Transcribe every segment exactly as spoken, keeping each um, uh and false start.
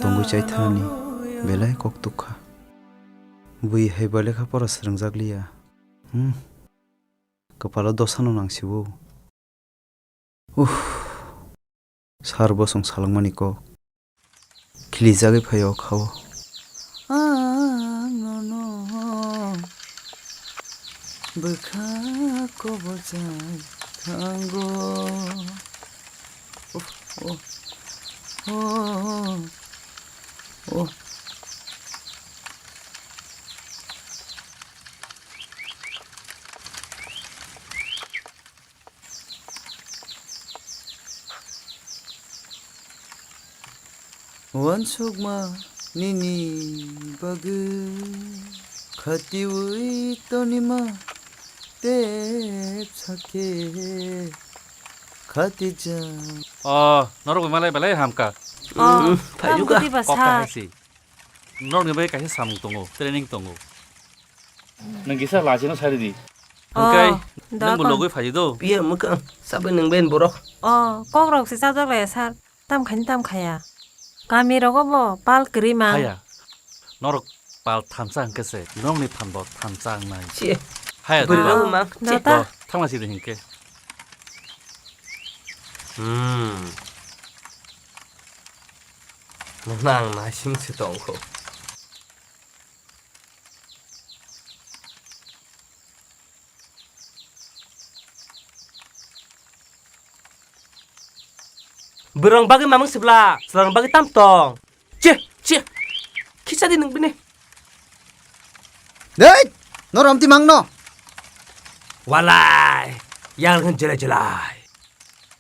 Tongwi chai thanani belai kok tuk kha. Bui hai ba lekha pora swrwngjak liya. Hmm. Kwpalo dosano nang sibo. Uff. Sar bosong salangmani kok. Khilijagwi phaio khao. Ang nono bwkha kobojak thango. Oh, oh, oh, oh. Uansukma nini bagwi khatiwi tonima tep sake khatijak. Oh, norok bai malai belai hamka. Oh, mm, phaijuka. Kok kahai si. Norokni bai kaisa samung tongo, training tongo. Nwng kisa lachino sari di. Oh, hwnkhe da nwngbo kon. Logwi phai do. Piya mwkang, sabai nwng ben borok. Oh, kokrok se chajak laya sir. Tam khaini tam khaya. Kami rogo bo pal kwrwi mang. Haya. Norok pal thansa hwnkhe se, norokni phanbo thansa wngnai. Chie. Haya, bwrwi da. Rogo mang. Da chie ta. Bo, thangma sidi hwnkhe. Hmm. Nang naising se tongkho. Bwrwng bagwi mamung sibla, chwlarwng bagwi tam tong. Che, che. Khisa di nwng bini. Dei, no romti mangno. Walai, yang rwng jelai jelai.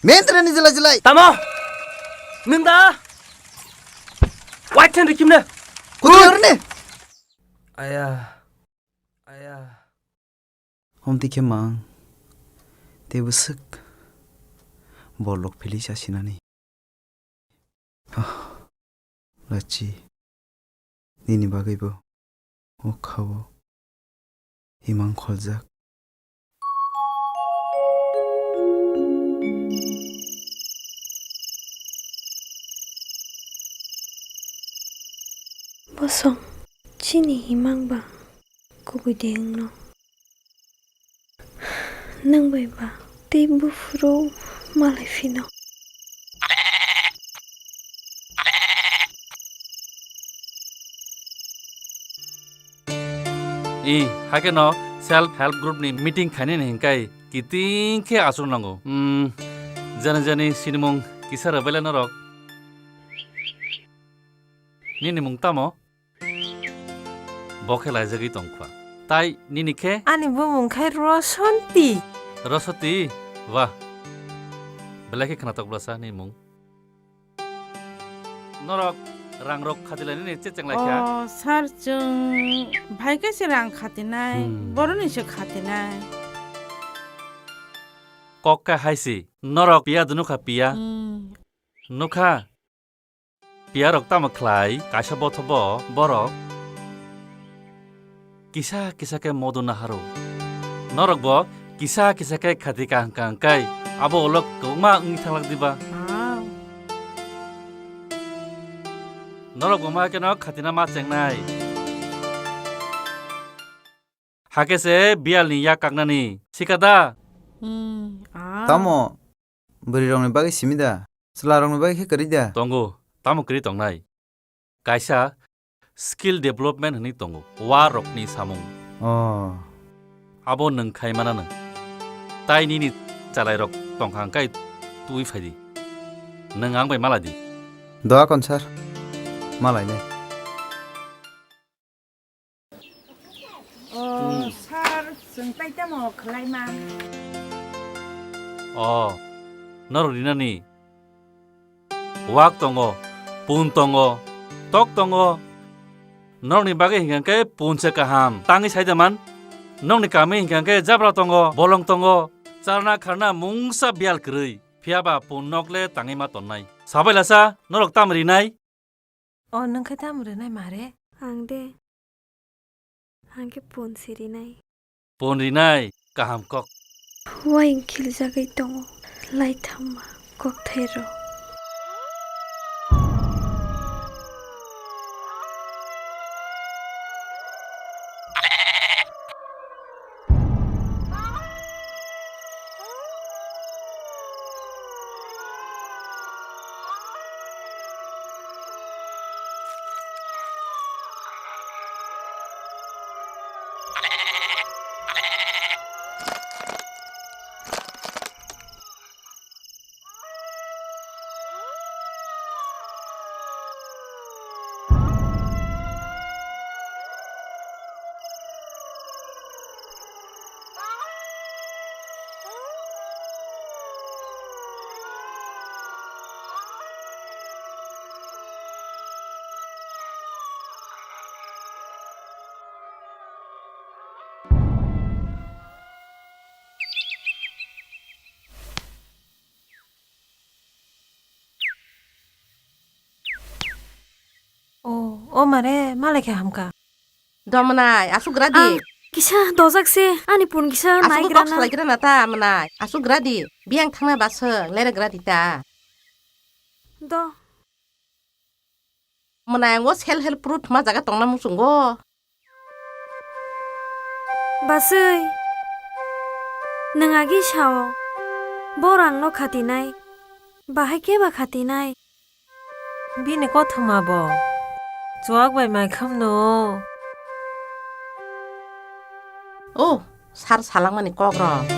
Mentre ni jelai jelai. Tamo? Nwng da? Waithen rikimne. Kutu yorne. Aya. Aya. Omti khe mang. Te bwswk. Borlok philwi chasinani. Ah, Lachi, nini bagwibo o khao imang kholjak. Bosong, chini imang ba kubui de wngno. Nwng bai ba tei buphuru malai phino. I, hakhe no self help group ni meeting khainani hinkai kiting khe achuk nango. Hmm, jani jani sinimung kisa rwbaile norok. Nini mung tamo? Bo khe laijagwi tongkha. Tai nini khe? Ani bumung khai Rosonti. Rosonti? Wah. Belai khe khnatok bwlasa ni mung. Norok rangrok khatilainani che chenglaikha? O, sir, chwng bhai khe se rang khatinai, hmm, boroni se khatinai. Kok khe hai si, norok piya dunu kha piya. Hmm. Nukha? Piyarok tamo khlai, kaisa bothobo borok kisa kisa khe modo naharo. Norokbo kisa kisa khe khati kaham kaham khai abo ulo kwbangma wngwi thanglak diba? Ah. Norokbo ma kheno khatina ma chengnai. Hakhe se biyalni yak kaknani, sika da? Hmm, ah. Tamo? Bwrwirokni bagwi simi da? Chwlarokni bagwi khe kwrwi da? Tongo, tamo kwrwi tongnai? Kaisa skill development hwnwi tongo, warokni samung. Oh. Abo nwng khai mananw. Tai nini chalairok tongkha hwnkhe twi phai di. Nwng ang bai mala di. Doa kon sir. Malainai. O, hmm, sir, chwng tai tamo khwlai ma? O, norok rinani wak tongo, pun tongo, tok tongo. Norokni bagwi hinkha khe pun se kaham. Tangwi sai da man. Nokni kami hinkha khe jabra tongo, bolong tongo. Charna kharna mungsa biyal kwrwi. Phiya ba pun nok le tangwi ma tonnai. Sabai lasa, norok tam rinai? O, nwng khe tamo rinai mare? Ang de, ang khe pun si rinai. Pun rinai, kaham kok. Uaing khiljagwi tongo, lai thamma kokthairok. O, o mare, malai khe hamkha. Dor mwnai, aswk gra di. Ang kisa dojak se, ani pun kisa aswk nai kok gra na. Salai gra na ta mwnai, aswk gra di. Biyang thangna baswk, lere gra di ta. Do. Mwnai, ang o self help group thwma jaga tongna muchungo. Baswi, nwng agi sao, bo rangno khatinai, bahai khe ba khatinai? Bini kothoma bo, chuwak bai mai khamno. O, sar salangmani kokrok.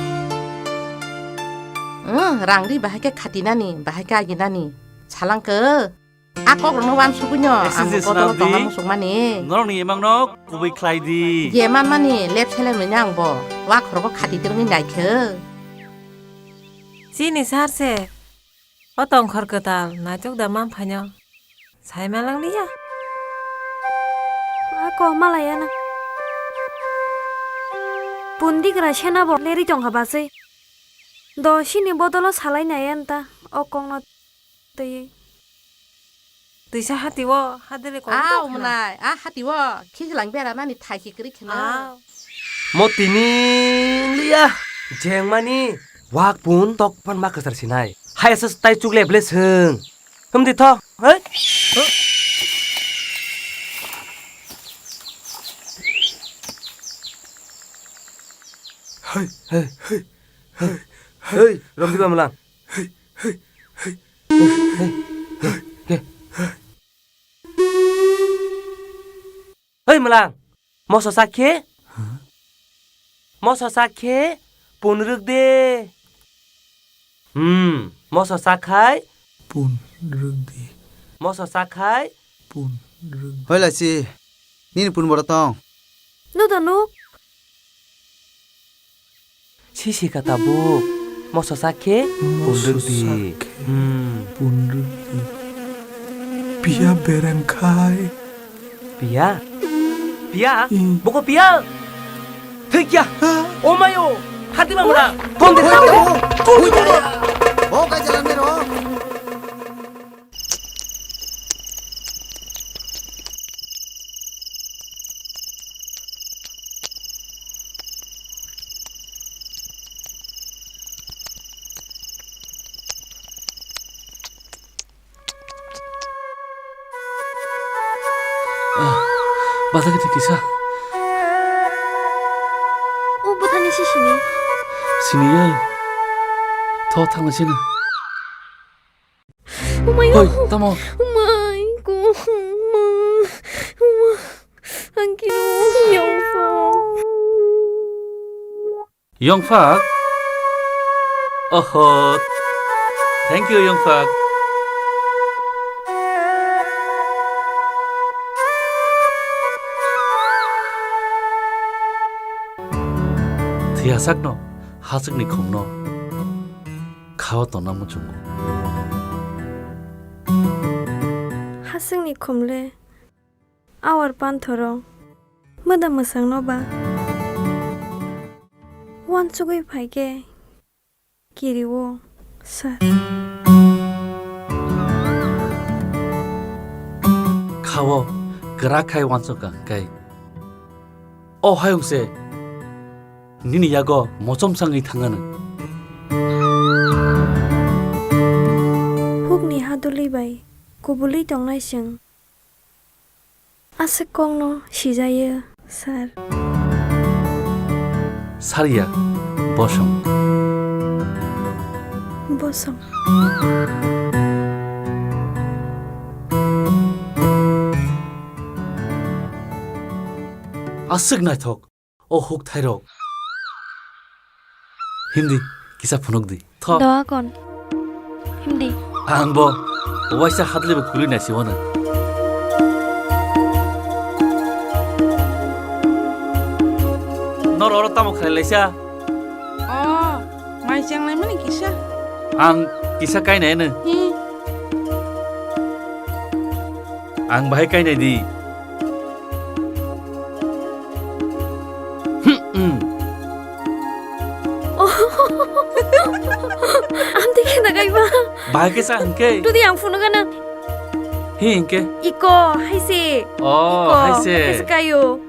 Wng, rang ri bahai khe khatinani, bahai khe aginani. Salangkhe. A kokrokno uansugwino ang bodolo tongna muchungmani. Norokni imangno kubui khlai di. Je manmani lep selem rwini ang bo. Ua khorogo khati twrwngwi naikhe. Chini sar se. O tongkhor kwtal naitok da man phaino. Sai malang liya. A ko malaya na. Pundi gra sena bo leri tongkha baswi. Do sini bodolo salai nai anta o kokno twi. Twisa hati o, hadele kok. A, umnai, a hati o, khijilang bera nani thai hi kri kheno. A. Mo tini liya, jengmani, wak pun tok pan ma kwsar sinai. Hai asas tai chukle ble sung. Hum di tho, hei? Hei, hei, hei. Hei, romdi ba mlang. Hei, hei, hei. Hei, mlang. Moso sak khe? Moso sak khe? Pun rwk de. Hmm, moso sak khai? Pun rwk de. Moso sak khai? Pun rwk. Hoi lachi, nini pun boro tong? Nudo nuk. Sisi ka tabuk. Moso sak khe pun rwk di. Moso sak khe pun rwk di. Hmm. Piya bereng khai. Piya? Piya? Hmm. Boko piya? Thik ya? Ha? O mayo. Hati ma mura. Ton de. Hoi, hoi, hoi. Hoi, hoi. Oh, kai jalan mero. Ah, bata kiti kisa. O bwthani si sini. Sini ya. Tho thangna sini. Oh my God. Hoi, tamo? Oh my God. Ang kino yongfa. Yongfak? Oho. Thank you, Yongfak. Thwiyasakno, hachwkni khumno. Khao tongna muchungo. Hasingni khumle awar panthoro mwda mwsangno ba wansugwi phaikhe kirio sir. Khao kwrak khai wansukha hwnkhe. O hayung se nini yago mochom sangwi thangano. Hukni haduli bai kubulwi tongnai chwng. Aswk kokno sijaio, sir. Sariya, bosong. Bosong. Aswk naithok. O huk thairok. Himdi, kisa phunukdi. Tho. Doa kon. Himdi. Ang bo waisa hadle bo kului nai siwano. Nor oro tamo khlai laisa? Oh, mai cheng lai mani kisa. Ang kisa kainai no. Hmm. Ang bahai kainai di. Hmm, hmm. Amtwi khe na kaiba. Bahai khe sa hwnkhe. Tudi ang phunukgana. Hi hwnkhe. Iko, haise. Oh, iko, haise. Haise kaio.